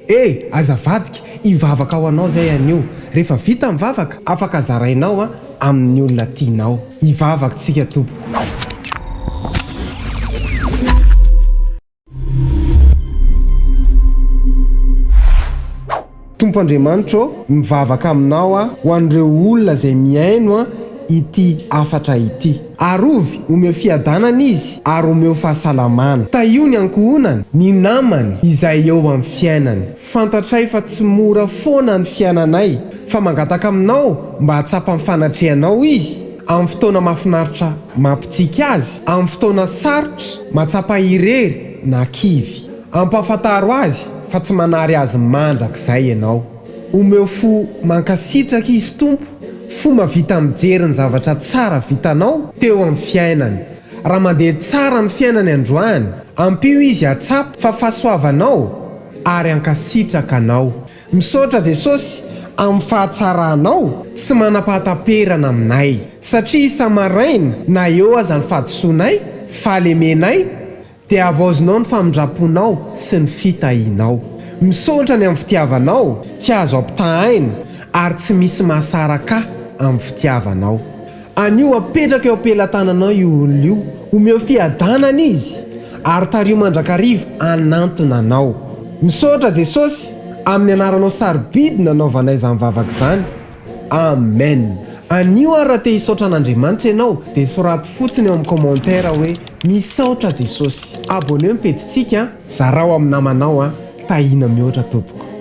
E! Aza avadika, hivavaka ho anao zay anio. Rehefa vita ny vavaka, afaka zarainao amin'ny olona tianao. Hivavaka tsika tompoko. Tompo Andriamanitra ô, mivavaka aminao aho ho an'ireo olona izay mihaino ity hafatra ity. Arovy, omeo fiadanana izy ary omeo fahasalamana. Tahio ny ankohonany, ny namany izay eo amin'ny fiainany. Fantatray fa tsy mora foana ny fiainanay, fa mangataka aminao mba hahatsapa ny fanatrehanao izy amin'ny fotoana mahafinaritra mampitsiky azy, amin'ny fotoana sarotra, mahatsapa irery na kivy. Ampahafantaro azy fa tsy manary azy mandrakizay ianao. Omeo fo mankasitraka izy Tompo, fo mavita mijery ny zavatra tsara vitanao teo amin'ny fiainany. Raha mandeha tsara ny fiainany androany, ampio izy hahatsapa fa fahasoavanao ary hankasitraka anao. Misaotra Jesosy amin'ny fahatsaranao tsy manam-pahataperana aminay. Satria isa-maraina na eo aza ny fahadisoanay, fahalemenay, Dia havaozinao ny famindram-ponao sy ny fitahianao. Misaotra ny amin'ny fitiavanao tsy azo ampitahaina ary tsy misy mahasaraka ahy amin'ny fitiavanao. Anio apetraka eo am-pelatananao io olona io, omeo fiadanana izy ary tariho mandrakariva hanantona anao. Misaotra Jesosy amin'ny anaranao sarobidy nanaovanay izany vavaka izany. Amen! Anio ary raha te hisaotra an'Andriamanitra ianao dia soraty fotsiny eo amin'ny commentaire hoe Misaotra Jesosy! Abonneo ny pejintsika, zarao amin'ny namanao an! Tahiana mihoatra tompoko.